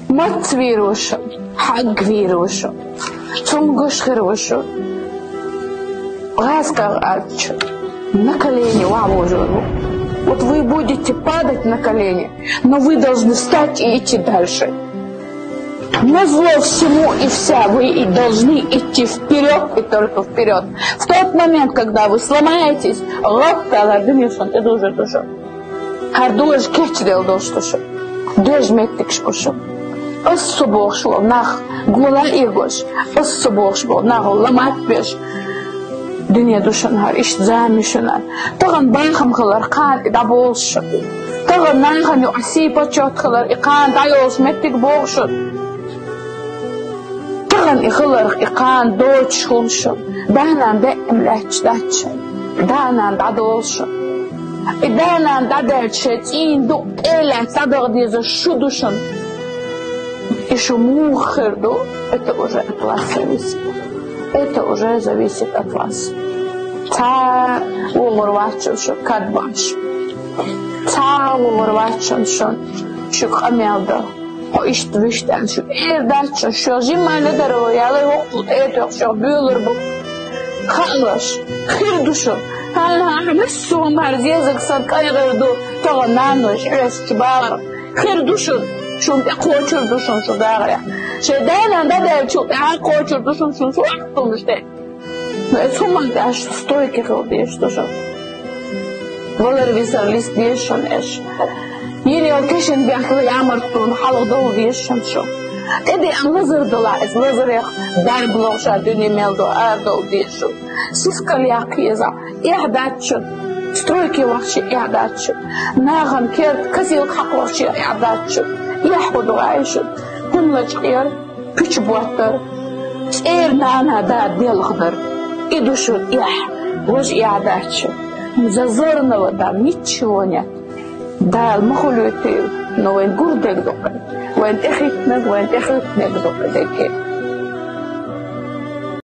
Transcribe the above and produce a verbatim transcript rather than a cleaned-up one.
Мац вийр ву шун, хьаг вийр ву шун, цунгаш хир ву шун. ГӀаскъа аьлча, на колени вагӀвожор ву. Вот вы будете падать на колени, но вы должны встать и идти дальше. Назло всему и вся, вы и должны идти вперёд и только вперёд. В тот момент, когда вы сломаетесь, гӀалат далар дуьне шун тӀедужур ду шун. ХӀара дожа кечделла долуш ду шун. Дожа меттигаш бу шун. Ас со бохуш болу нах гула а эгош, ас со бохуш болу нах ламат а беш. Дуьне ду шун хӀара, иштта зама ю шуна. Тахана бахам хилар кхана и дӀаболуш шун. Тахана нахана юкъахь сий почёт хилар и кхана дӀайолуш меттиг боху шун. Тахана и хиларх и кхана доцуш хуьлу шун. Да-нана даим лаьтташ дац шун. Да-нана дӀадолу шун. И да-нана дӀадаьлча шайн цӀийнан дукъ тӀе а лаьцна дӀадаха дезаш шу ду шун. И шу муха хир ду, это уже от вас зависит. Это уже зависит от вас. Цхьа а вогӀур вац шун шу кад бахьаш. Цхьа а вогӀур вац шун шуна шуьга къамел дан. Хьо иштта вуьшта аьлла, шуьга эр дац шун, шо жимма ледар ву, ялай воккхул тӀе а тоьхна, шо буьйлур бу. Хаалаш, хир ду шун. ХӀан-хӀа, массо а хӀума хӀара зезаг санна кӀайгӀар ду, тахана нанойша Ӏессачу бахарх. Хир ду шун, шуна тӀе кхочур ду шун шу дахарехь. Шайн да-нана дӀадаьллачул тӀаьхьа кхочур ду шун, шун цу вахтумаш тӀе. Но эцу хӀуманна тӀехь шу стойкий хила дезаш ду шу. Валар висар листа дезаш шуна аша. Йина йолу тешнабехкалла ямартлонах хьалха довла дезаш шуна шу. ТӀедеана лазар далахь, иза лазарех дарба лохуш а дуьне мел ду арадовла дезаш шуна. Сискал яккха езахь, эхь дац шуна. Стройке вахча эхь дац шуна. Нахана керта косилка хьакхоча эхь дац шуна. Эхь хӀун ду гӀайшина? ХӀума лачкъаяр, пуьча боттар, цӀера нана да делхадар. И ду шуна эхь, важа эхь дац шуна. Зазорного там ничего нет. Дала ма хуьлуьйтийла, но вайн гур дерг ду-кх. Вайн тӀехӀиттинарг, вайн тӀехӀиттинарг ду-кх дерриге.